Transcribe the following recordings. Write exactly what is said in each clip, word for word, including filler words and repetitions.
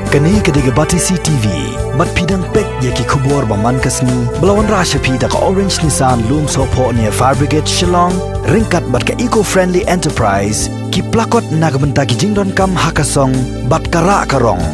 Kane ka dei ka Batesi T V. Bad phi dang peit ïa ki khubor ba man ka sngi ba la wanrah sha phi da ka Orange Nissan Lumsohphoh near Fire Brigade Shillong, ryngkat bad ka Eco Friendly Enterprise, ki plakot na ka bynta ki jingdonkam ha ka song bad ka rah ka rong.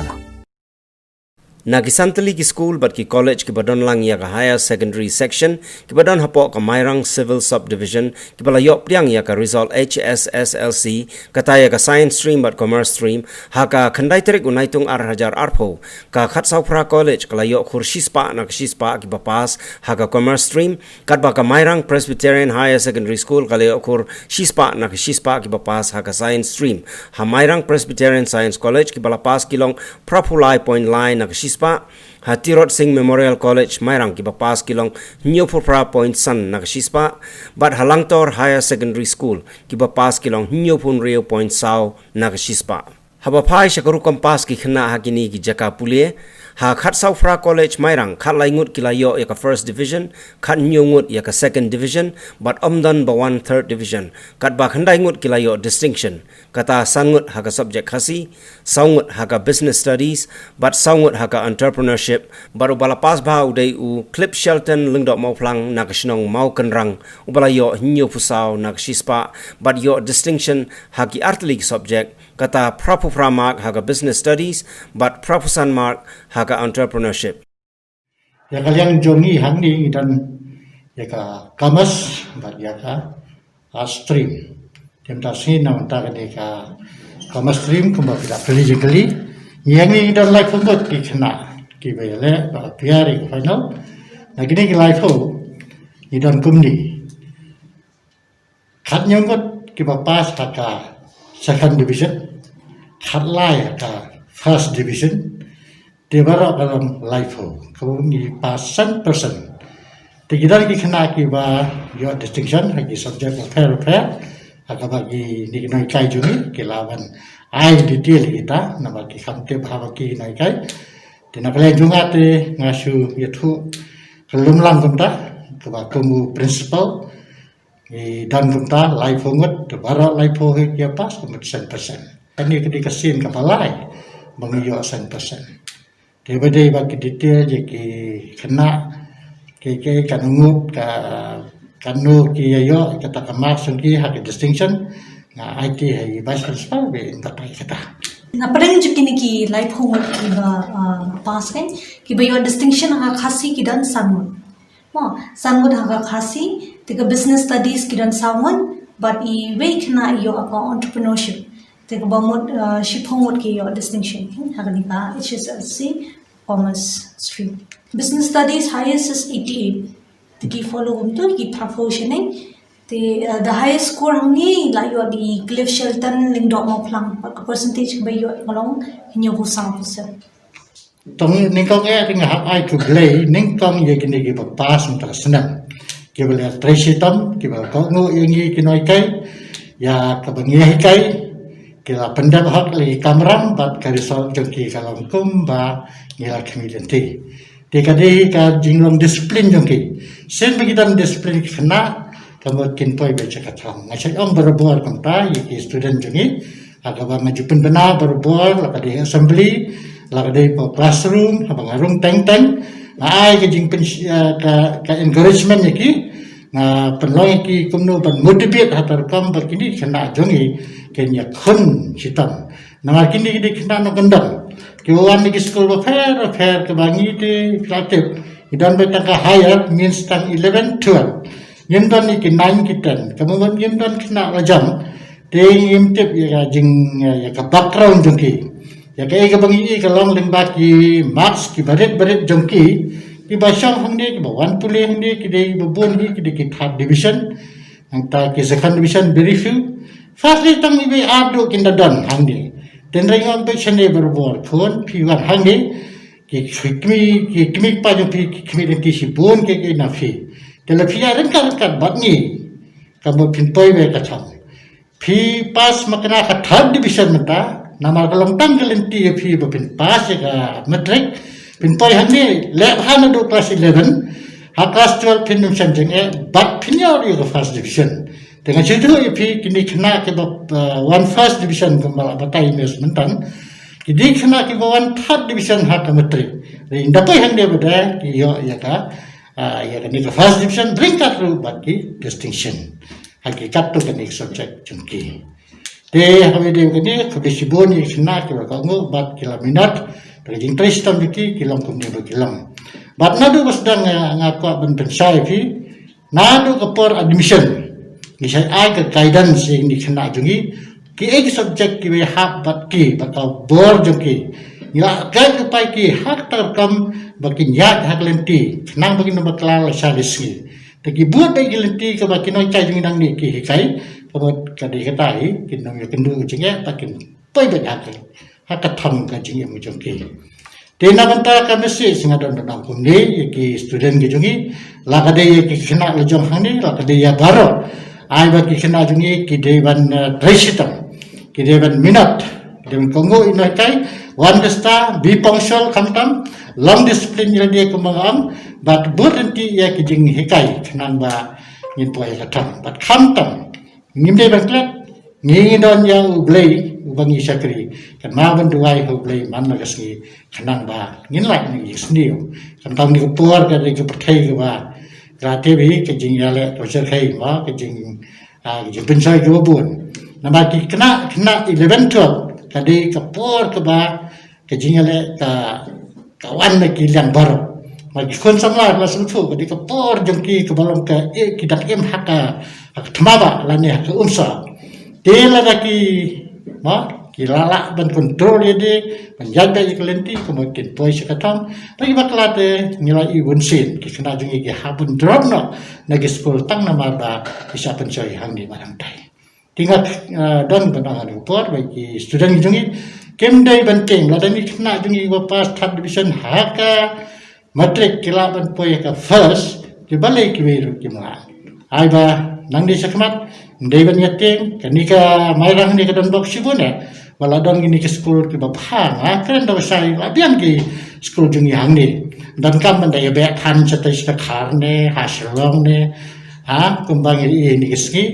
Na ki san tylli ki skul bad ki college kiba don lang ïa ka higher secondary section, kiba don hapoh ka Mairang Civil Subdivision, kiba la ïoh pdiang ïa ka result H S S L C, kata ïa ka science stream bad commerce stream, ha ka khyndai tarik u Naitung ar hajar arphew, ka Khatsawphra College ka la ïoh khur shispah na ka shispah kiba pass ha ka commerce stream, katba ka Mairang Presbyterian Higher Secondary School ka la ïoh khur shispah na ka shispah kiba pass ha ka science stream. Ha Mairang Presbyterian Science College kiba la pass ki long phraphew lai point lai na ka shispah. Ha Tirot Sing Memorial College Mairang kiba pass ki long hynñiewphew phra point san na ka shispah. Bad ha Langtor Higher Secondary School kiba pass ki long hynñiewphew hynriew point saw na ka shispah. Haba phai sha ka rukom pass ki khynnah ha kine ki jaka pule, ha Khatsawphra College Mairang khatlai ngut ki la ïoh ïa ka first division, khathynñiew ngut ïa ka second division, bad ym don ba wan third division, katba khyndai ngut ki la ïoh distinction, kata san ngut ha ka subject Khasi, saw ngut ha ka business studies, bad saw ngut ha ka entrepreneurship, bad uba la pass bha u dei u Clip Shelton Lyngdoh Mawphlang na ka shnong Mawkynrang, uba la ïoh hynñiewphew saw na ka shispah, bad ïoh distinction ha ki artylli ki subject, kata phraphew phra mark ha ka business studies, bad phraphew san mark ha ka entrepreneurship. Ïa ka liang jong ngi hangne ngi don ïa ka commerce bad ïa ka arts stream. Te mynta sngi na mynta kane ka commerce stream kumba phi la kylli jingkylli. Ngi hangne ngi don laiphew ngut ki khynnah kiba ïaleh ba la appear ïa ka final. Na kine ki laiphew ngi don kumne. Khathynñiew ngut kiba pass ha ka second division, khatlai ha ka first division, te baroh ka long laiphew, kaba ngi pass san percent. Te ki don ki khynnah kiba ïoh distinction ha ki subject bapher bapher, ha kaba kine ki nonghikai jong ngi ki la ban ai detail ïa kita, namar ki kham tip haba ki nonghikai. Te na ka liang jong nga te nga shu ïathuh ka lum lang kumta, kaba kum u principal, ngi don kumta laiphew ngut, te baroh laiphew hi ki ïa pass kumta san percent. Kane ka dei ka sien kaba lai ba ngi ïoh san percent. Te ba dei ba ki detail ïa ki khynnah, ki, ki, katno ngut, ka, katno ki ïa ïoh kata ka mark jong ki ha ka distinction, nga aiti ha i vice principal ba in batai kata. Na pdeng jong kine ki laiphew ngut kiba, ah, pass kan, kiba ïoh distinction ha Khasi ki don san ngut. Mo, san ngut ha ka Khasi, te ka business studies ki don saw ngut, bad iwei khynnah ïoh ha ka entrepreneurship. Te kaba mut, uh, shiphew ngut ki ïoh distinction, hmm, ha kane ka H S L C commerce stream. Business studies highest is eighty-eight. Te ki follow kumto ki phraphew shaneng. Te, uh, the highest score hangne la ïoh da i Cliff Shelton Lyngdoh Mawphlang. Bad ka percentage kaba ïoh ka long hynñiewphew saw percent. Tang nyngkong eh te nga hap ai khublei nyngkong ïa kine kiba pass mynta ka snem. Kiba la trei shitom, kiba la kohnguh ïa ngi ki nonghikai, ïa kaba ngi hikai, ki la pyndep hok ïa ki kamram bad ka result jong ki ka long kumba ngi la khmih lynti. Te ka dei ka jinglong discipline jong ki. Sien ba ki don discipline ki khynnah, ka mut kin poi beit sha ka thong. Nga shait ong barabor kumta ïa ki student jong ngi, ha kaba nga ju pynbna barabor, la ka dei assembly, la ka dei hapoh classroom, haba nga rung teng teng, nga ai ka jingpyn, eh, ka, ka encouragement ïa ki, nga pynlong ïa ki kumno ban motivate ha ka rukom ba kine ki khynnah jong ngi kin ïakhun shitom. Namar kine ki dei ki khynnah nongkyndong, kiba wan na ki skul bapher bapher, kaba ngi te phi la tip, ngi don beit tang ka higher, means tang eleven, twelve. Ngim don ïa ki nine ki ten. Ka mut ngim don khynnah la jam. Te ngim tip ïa ka jing, ïa ka background jong ki. Ïa kaei kaba ngi i ka long lyngba ki marks kiba rit ba rit jong ki. Kiba shong hangne, kiba wan pule hangne, ki dei ba bun hi, ki dei ki third division. Nangta ki second division very few. First division tang iwei ar duh kin da don hangne. Te hynrei nga ong beit shane barabor, khun phi wan hangne. Ki kmie, ki kmie kpa jong phi, ki khmih lynti shibun kiei kiei na phi. Te lada phi ïaryngkat ryngkat bad ngi, ka mut phin poi beit ka thong. Phi pass makna ka third division mynta, namar ka long tang ka lynti ïa phi ba phin pass ïa ka matric, phin poi hangne, leh bha naduh class eleven, ha class twelve phin ym shym jingeh, bad phin ïoh ïa ka first division. Te nga shu ïathuh ïa phi kine ki khynnah kiba, uh, wan first division kumba la batai mynta, Ki dei khynnah kiba wan third division ha ka matric. Hynrei ynda poi hangne pat ki ïoh ïa ka, ah, ïa kane ka first division ryngkat ruh bad ki distinction ha ki katto katne ki subject jong ki. Te ha kaba ïadei bad kane, khublei shibun ïa ki khynnah kiba kohnguh bad ki la minot. Bad ka jingtrei shitom jong ki, ki long kumne ba ki long. Bad naduh ba sdang, ah, nga kwah ban pynshai ïa phi, naduh ka por admission ngi shait ai ka guidance ïa kine ki khynnah jong ngi, kiei ki subject kiba hap bad ki, bad ka bor jong ki. Ngi la guide lypa ïa ki ha kata ka rukom ba kin ïaid ha ka lynti khnang ba kin ym bakla lashai lashisngi. Te ki bud beit ki lynti kaba ki nonghikai jong ngi nangne ki hikai, kaba ka dei kata hi kin ym ïakynduh ka jingeh, bad kin poi beit ha ka, ha ka thong ka jingim jong ki. Te na bynta ka message nga don ban ong kumne ïa ki student ki jong ngi, la ka dei ïa ki khynnah la jong hangne, la ka dei ïa baroh. Ai ba ki khynnah jong ngi ki dei ban, eh, trei shitom, ki dei ban minot, ki dei ban kohnguh ïa ki nonghikai, wan ka star, be punctual khamtam, long discipline ïa lade kumba nga ong, bad bud lynti ïa ki jinghikai khnang ba ngin poi ha ka thong. Bad khamtam ngim dei ban klet, ngi ngi don ïa U Blei uba ngi shakri. Kynmaw ban duwai ha U Blei man la ka sngi khnang ba ngin lait na ka jingsniew. Khamtam kane ka por ka dei ka pyrthei kaba, ka la tip hi ka jingïaleh ka jingkyrhai, mo, ka jing, ah, ka jingpynshoi kaba bun. Namar ki khynnah, khynnah eleven twelve ka dei ka por kaba ka jingïaleh ka, ka wan na ki liang baroh. Namar ki khun samla la sngewthuh ka dei ka por jong ki kaba long ka, eh, ki dang im ha ka, ha ka thma ba lane ha ka umsop. Te lada ki, mo, ki la lah ban control ïa lade, ban ïaid beit ïa ka lynti, kumno kin poi sha ka thong. Lada ki bakla te ngi la ïohi bunsien ki khynnah jong ngi ki hap ban drop noh na ki skul tang namar ba ki shah pynshoi hangne bad hangtai. Te nga, eh, don ban ong ha kane ka por ba ki student jong ngi kim dei ban tieng, lada kine ki khynnah jong ngi kiba pass third division ha ka matric ki lah ban poi ha ka first, te balei kiwei ruh kim lah? Ai ba nangne shakhmat ym dei ban ïatieng. Kane ka Mairang ne ka don bok shibun eh, ba la don kine ki skul kiba bha, nga kren da ba shai, la biang ki skul jong ngi hangne. Donkam ban da ïa beh than shatei sha Dkhar ne, ha Shillong ne, ha, kumba ngi ïohi kine ki sngi.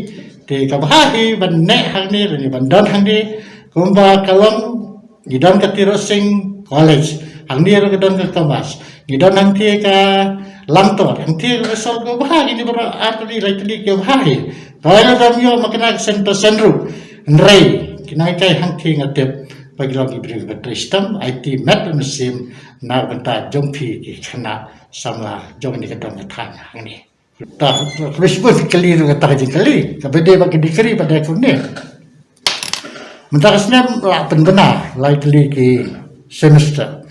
Te kaba bha hi ban neh hangne, lane ban don hangne, kumba ka long, ngi don ka Tirot Sing College, hangne ruh ka don ka Commerce, ngi don hangtei ka Langtor, hangtei ka Result, kaba bha hi, kine baroh ar tylli lai tylli kiba bha hi. Hooid lada ym ïoh ma kane ka cent percent ruh, hynrei ki nonghikai hangtei nga tip ba ki long ki briew kiba trei shitom, aiti met bad mynsiem na ka bynta jong phi ki khynnah samla jong kane ka dong ka thaiñ hangne. Ta, khublei shibun phi kylli ruh kata ka jingkylli, kaba dei ba ki dei kylli ba dei kumne. Mynta ka snem la pynbna lai tylli ki semester.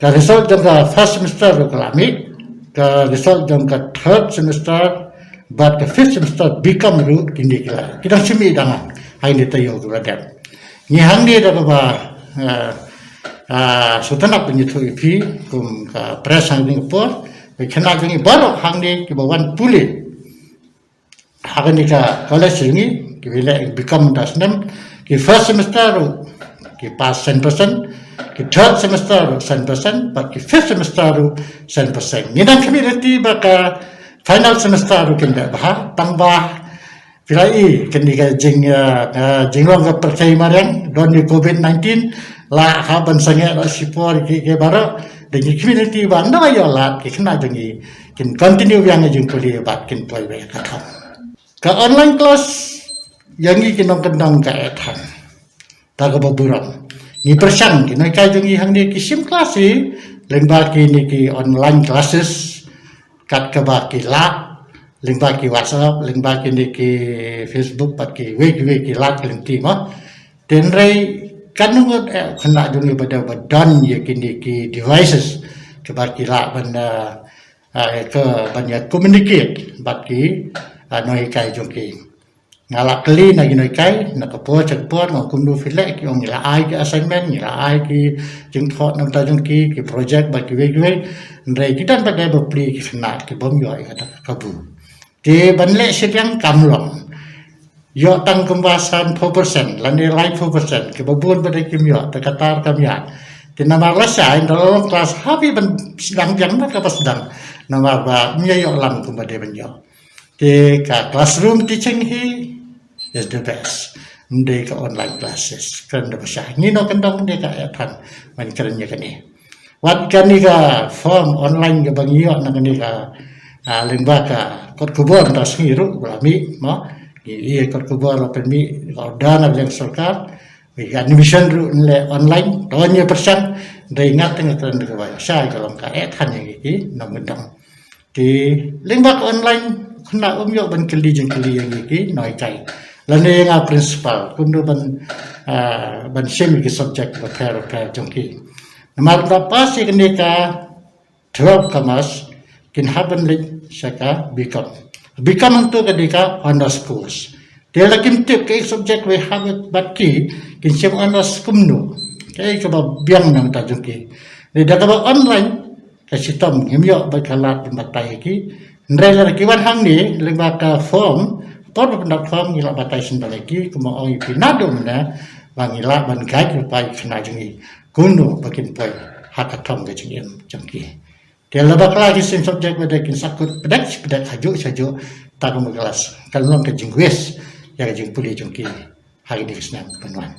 Ka result jong ka first semester ruh ka la mih, ka result jong ka third semester bad ka fifth semester B Com ruh kine ki la, ki dang shim ïa dang ha kine ki taïew kiba la dep. Ngi hangne da kaba, eh, ah, sngewtynnat ban ïathuh ïa phi kum ka press hangne ka por, ba ki khynnah jong ngi baroh hangne kiba wan pule ha kane ka college jong ngi, kiba leh B Com mynta snem, ki first semester ruh ki pass cent percent, ki third semester ruh cent percent, bad ki fifth semester ruh cent percent. Ngi dang khmih lynti ba ka final semester ruh kin beh bha, tang ba phi la i kane ka jing, eh, eh, jinglong ka pyrthei mariang, don ïa Covid nineteen, la hap ban sangeh la shipor ki, ki baroh, da ngi khmih lynti ba ynda ïoh lad ki khynnah jong ngi kin continue biang ïa ka jingpule bad kin poi beit ha ka thong. Ka online class ïa ngi ki nongkyndong ka eh than. Ta kaba burom. Ngi pyrshang ki nonghikai jong ngi hangne ki shim class hi lyngba kine ki online classes, kat kaba ki lah, lyngba ki WhatsApp, lyngba kine ki Facebook, bad kiwei kiwei ki lad ki lynti mo. Hynrei katno ngut eh khynnah jong ngi ba dei ba don ïa kine ki devices kiba ki lah ban, eh, eh, ka ban ïa communicate bad ki, eh, nonghikai jong ki. Nga la kylli na ki nonghikai, na ka por sha ka por, nga ong kumno phi leh, ki ong ngi la ai ki assignment, ngi la ai ki jingthoh na ka bynta jong ki, ki project bad kiwei kiwei. Hynrei ki don pat de bapli ki khynnah ki bym ïoh ïa kata ka kabu. Te ban leh shiliang kam long. Ïoh tang kumba sanphew percent lane laiphew percent, kiba bun pat de kim ïoh, te kata kam ïaid. Te namar lashai ynda la long class, hap ban sdang biang na kaba sdang, namar ba ym ïoh lang kumba dei ban ïoh. Te ka classroom teaching hi is the best. Ym dei ka online classes. Kren da ba sha ngi nongkyndong ne ka eh than ban kren ïa kane. Wat kane ka form online kaba ngi ïoh na kane ka, ah, lyngba ka kot khubor mynta sngi ruh ba la mih mo. Ngi ïa kot khubor la pynmih ka order na ka liang sorkar. Wi ka admission ruh ngi leh online, to ngi pyrshang dei ngat teng teng da kaba sha ka long ka eh than ïa ngi ki nongkyndong. Te lyngba ka online khynnah um ïoh ban kylli jingkylli ïa ngi ki nonghikai lane ïa nga principal kumno ban, ah, ban shim ïa ki subject bapher bapher jong ki. Namar ba pass ïa kane ka twelve commerce kin hap ban leit sha ka B Com. B Com hangto ka dei ka honors course. Te la kim tip kaei subject wei hap bad ki kin shim honors kumno. Kaei kaba biang na ka bynta jong ki. Te da kaba online ka shitom ngim ïoh ba ka lad ban batai ïa ki. Hynrei lada ki wan hangne lyngba ka form, por ba pyndap form ngi la batai shen balei ki, kumba ong ïa phi naduh mynne ba ngi lah ban guide lypa ïa ki khynnah jong ngi kumno ba kin poi ha ka thong ka jingim jong ki. Te lada bakla ki same subject ba dei kin sahkut pdeng shi pdeng hajuh shajuh, ta kumba klas kan long ka jingwis ïa ka jingpule jong ki ha kine ki snem ban wan.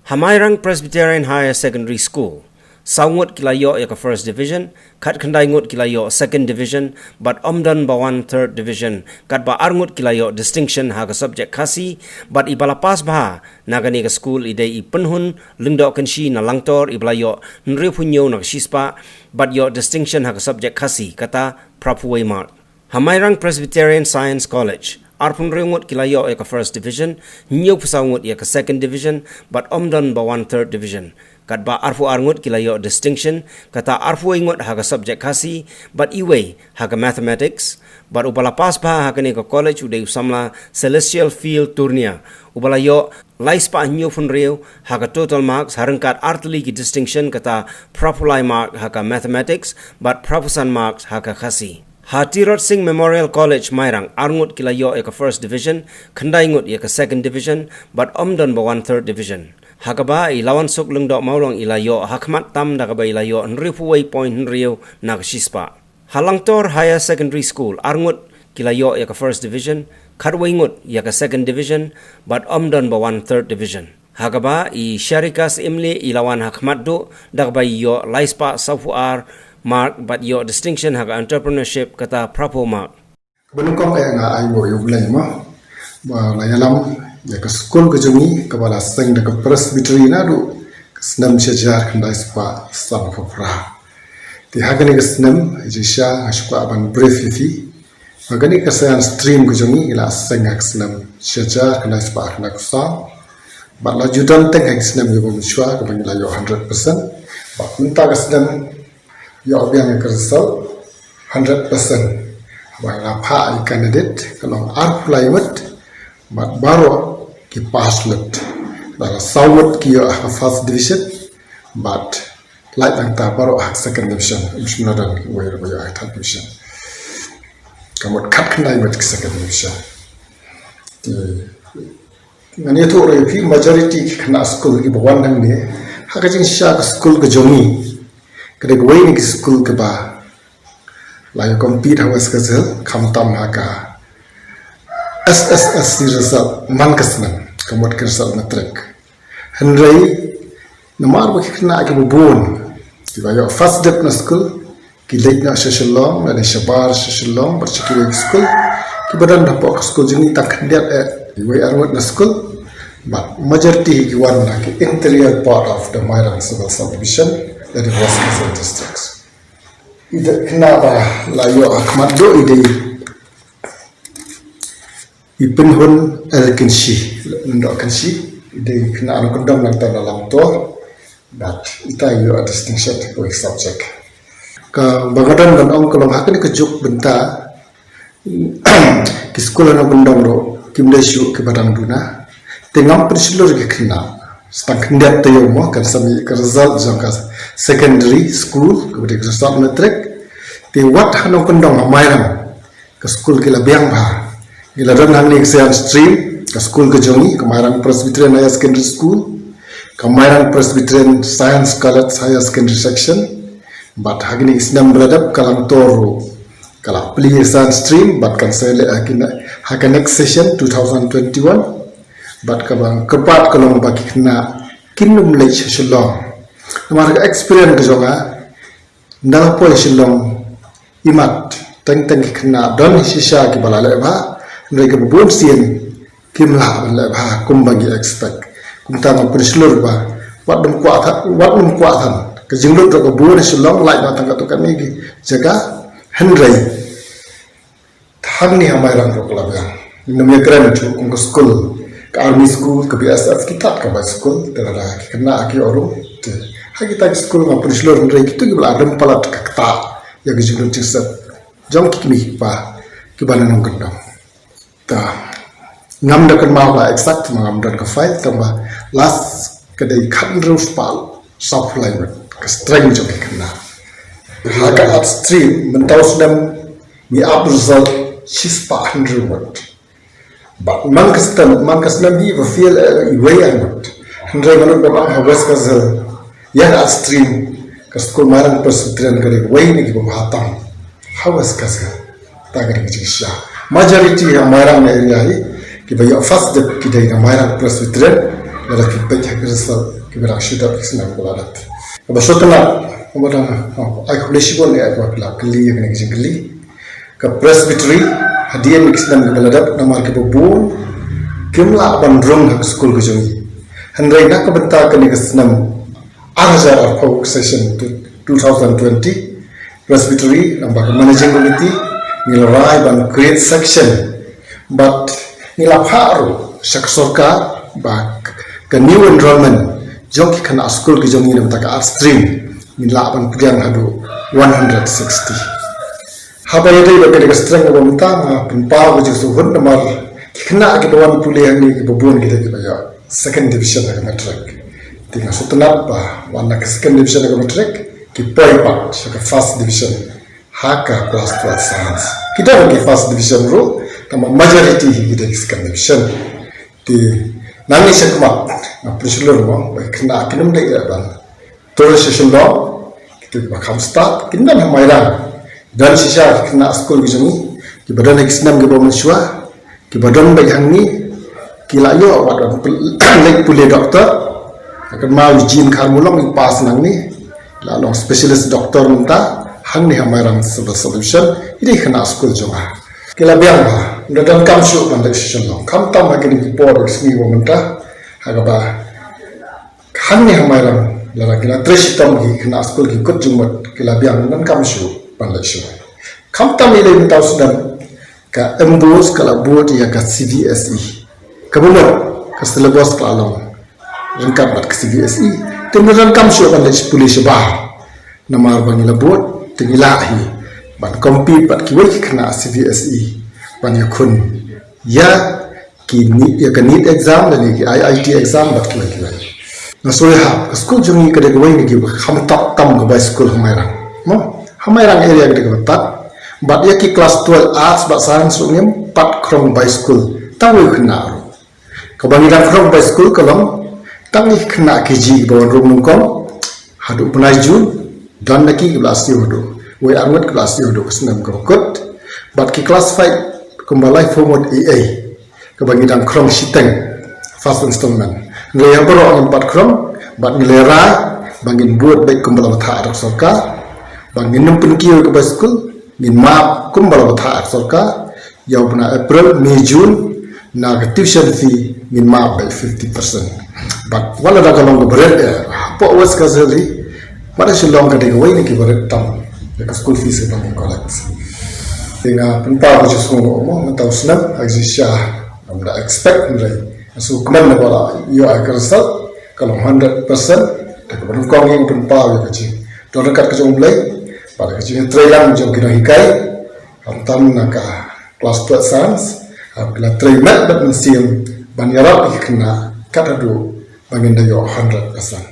Ha Mairang Presbyterian Higher Secondary School, saw ngut ki la ïoh ïa ka first division, khatkhyndai ngut ki la ïoh second division, bad ym don ba wan third division, katba ar ngut ki la ïoh distinction ha ka subject Khasi, bad iba la pass bha na kane ka school i dei i Pynhun Lyngdoh Kynshi na Langtor iba la ïoh hynriewphew hynñiew na ka shispah, bad ïoh distinction ha ka subject Khasi kata phraphew wei mark. Ha Mairang Presbyterian Science College, arphew hynriew ngut ki la ïoh ïa ka first division, hynñiewphew saw ngut ïa ka second division, bad ym don ba wan third division. Katba arphew ar ngut ki la ïoh distinction, kata arphew wei ngut ha ka subject Khasi, bad iwei ha ka mathematics, bad uba la pass bha ha kane ka college u dei u samla Celestial Field Turnia, uba la ïoh lai spah hynñiewphew hynriew ha ka total marks, ha ryngkat artylli ki distinction, kata phraphew lai mark ha ka mathematics bad phraphew san marks ha ka Khasi. Ha Tirot Sing Memorial College Mairang, ar ngut ki la ïoh ïa ka first division, khyndai ngut ïa ka second division, bad ym don ba wan third division. Ha kaba i Lawansuk Lyngdoh Mawlong i la ïoh ha khmat tam da kaba i la ïoh hynriewphew wei point hynriew na ka shispah. Ha Langtor Higher Secondary School, ar ngut ki la ïoh ïa ka first division, khatwei ngut ïa ka second division, bad ym don ba wan third division. Ha kaba i Sharikas Imli i la wan ha khmat duh da kaba i ïoh lai spah sawphew ar mark bad ïoh distinction ha ka entrepreneurship kata phraphew mark. Kaba nyngkong eh nga ai nguh ïa U Blei mo ba la ïalam ïa ka skul ka jong ngi kaba la seng da ka Presbytery naduh ka snem shi hajar khyndai spah sanphew phra. Te ha kane ka snem jingshisha nga shu kwah ban brief ïa phi ba kane ka science stream ka jong ngi la seng ha ka snem shi hajar khyndai spah khyndai phew saw. Bad la ju don teng ha ka snem kaba mynshuwa kaba ngi la ïoh hundred percent. Bad mynta ka snem ïoh biang ïa ka result hundred percent. Ba la phah ïa candidate ka long arphew lai ngut bad baroh ki pass lut. La saw ngut ki ïoh ha first division bad lait nangta baroh ha second division. Ym shym la don wei ruh ba ïoh ha third division. Ka mut khatkhyndai ngut ki second division. Te ngan ïathuh ruh ïa phi majority ki khynnah skul kiba wan hangne ha ka jingshisha ka skul ka jong ngi ka dei kawei na ki skul kiba la ïa compete ha West Khasi Hills khamtam ha ka S S S C result man ka snem ka mut ka result matric. Hynrei namar ba ki khynnah kiba bun kiba ïoh first dip na skul ki leit noh sha Shillong lane shabar sha Shillong bad sha kiwei ki skul kiba don hapoh ka skul jong ngi tang khyndiat eh iwei ar ngut na skul. Bad majority ki wan na ki interior part of the Mairang Civil Subdivision lane West Khasi Hills District. I dei khynnah ba la ïoh ha khmat duh i dei i Pynhun L Kynshi, Lyngdoh Kynshi, i dei khynnah nongkyndong nangta na Langtor. Bad ita i ïoh distinction ha kawei ka subject. Kaba nga don ban ong ka long ha kane ka juk bynta ki skul nongkyndong ruh kim dei shuh kiba dang duna. Te ngam pynshlur ki khynnah. Sa tang khyndiat taïew mo kan sa mih ka result jong ka secondary school kaba dei ka result matric. Te wat ha nongkyndong ha Mairang ka skul ki la biang bha. Ngi la don hangne ka science stream, ka skul ka jong ngi, ka Mairang Presbyterian Higher Secondary School, ka Mairang Presbyterian Science College Higher Secondary Section. Bad ha kine ki snem ba la dep ka Langtor ruh ka la plie science stream bad kan sa leh ha kine, ha ka next session two thousand twenty-one. Bad kaba kyrpad ka long ba ki khynnah kin ym leit sha Shillong. Namar ka experience ka jong nga, ynda la poi Shillong, imat teng teng ki khynnah don shisha kiba la leh bha, hynrei kaba bun sien kim lah ban leh bha kumba ngi expect. Kumta nga pynshlur ba wat nym kwah than, wat nym kwah than. Ka jinglut ruh ka bun ha Shillong, lait noh tang katto katne ki jaka, hynrei hangne ha Mairang ruh ka la biang. Ngim ïakren shuh kum ka skul, ka army school, ka B S F, kita ka bai skul, te lada ki khynnah ki ïoh ruh, te ha kita ki skul nga pynshlur, hynrei kito kiba la rem palat ka ktah ïa ka jinglut jingsep jong ki kmie ki kpa kiba na nongkyndong. Te ngam da kynmaw ba exact, ma ngam don ka file, tangba last ka dei khathynriew spah sawphew lai ngut ka strength jong ki khynnah. Ha ka arts stream mynta u snem ngi ap result shispah hynriew ngut. Bad man ka snem, man ka snem hi ba fail, eh, iwei ar ngut. Hynrei nga nud ba ha West Khasi Hills ïa ka arts stream, ka skul Mairang Presbyterian ka dei kawei na kiba bha tam ha West Khasi Hills. Ta ka dei ka jingshisha. Majority ha Mairang na area hi kiba ïoh first dep ki dei na Mairang Presbyterian, lada phi peit ha ki result kiba dang shu dep ki snem ba la dep. Kaba shu tynnat, kaba dang, oh, ai khublei shibun ïa kaba phi la kylli ïa kane ka jingkylli. Ka Presbytery hadien ki snem kiba la dep, namar kiba bun kim lah ban rung ha ka skul ka jong ngi. Hynrei na ka bynta kane ka snem ar hajar arphew, session two thousand twenty, Presbytery, naba ka Managing Committee, ngi la rai ban create section. Bad ngi la phah ruh sha ka sorkar ba ka new enrollment jong ki khynnah skul ki jong ngi na ka bynta ka arts stream, ngin lah ban pdiang haduh one hundred sixty. Haba ïadei bad kane ka strength kaba mynta, nga pynpaw ka jingsngewhun namar ki khynnah kiba wan pule hangne kiba bun ki dei kiba ïoh second division ha ka matric. Te nga sngewtynnat ba wat na ka second division ha ka matric ki poi pat sha ka first division ha ka class twelve science. Ki don ki first division ruh, tangba majority hi ki dei second division. Te nangne shakhmat nga pynshlur mo ba ki khynnah kin ym dei ban tur sha Shillong. Kito kiba kham stad kin don ha Mairang. Don shisha ki khynnah skul ki jong ngi kiba don ha ki snem kiba mynshuwa, kiba don beit hangne, ki la ïoh wat ban pul-, leit pule doktor. Ka kynmaw Eugene Kharmulong i pass nangne, la long specialist doctor mynta hangne ha Mairang Civil Sub Division. I dei khynnah skul jong nga. Ki la biang bha, ym da donkam shuh ban leit sha Shillong. Khamtam ha kine ki por ki sngi ba mynta, ha kaba hangne ha Mairang, lada ki la trei shitom ki khynnah skul ki kut jingmut, ki la biang, ym donkam shuh ban leit shuh. Khamtam i lei mynta u snem ka MBOSE ka la bud ïa ka CBSE. Kaba mut ka syllabus ka la long ryngkat bad ka CBSE. Te ym donkam shuh ban leit pule shabar. Namar ba ngi la bud, te ngi lah hi ban compete bad kiwei ki khynnah CBSE ban ïakhun ïa ki NEET, ïa ka NEET exam lane ki IIT exam bad kiwei kiwei. Nga sngewhap, ka skul jong ngi ka dei kawei na kiba kham tad tam ka bai skul ha Mairang. Mo, ha Mairang area ka dei kaba tad. Bad ïa ki class twelve arts bad science ruh ngim pat khrong bai skul tang wei u khynnah ruh. Kaba ngi dang khrong bai skul ka long tang ki khynnah KG kiba wan rung nyngkong haduh bnai June, don na ki kiba la siew haduh wei ar ngut kiba la siew haduh ka snem kaba kut. Bad ki class five kumba laiphew ngut ei ei, kaba ngi dang khrong shiteng first installment. Hynrei ïa baroh ngim pat khrong, bad ngi la rai ba ngin bud beit kumba la bthah da ka sorkar, ba ngin nym pynkiew ïa ka bai skul, ngin map kumba la bthah da ka sorkar. Ïa u bnai April, May, June, na ka tuition fee ngin map beit fifty percent. Bad wat la da ka long kaba rit eh, hapoh West Khasi Hills, bad ha Shillong ka dei kawei na kiba rit tam ïa ka school fees kaba ngi collect. Te nga pynpaw ka jingsngewnguh mo, mynta u snem ha ka jingshisha ngam da expect, hynrei nga sngewkmen naba la ïoh ïa ka result ka long hundred percent. Te kaba nyngkong nga pynpaw ïa ka jingdon ryngkat ka jong U Blei bad ka jingtrei lang jong ki nonghikai. Khamtam na ka class twelve science, haba ki la trei met bad mynsiem ban ïarap ïa ki khynnah kat haduh ba ngin da ïoh hundred percent.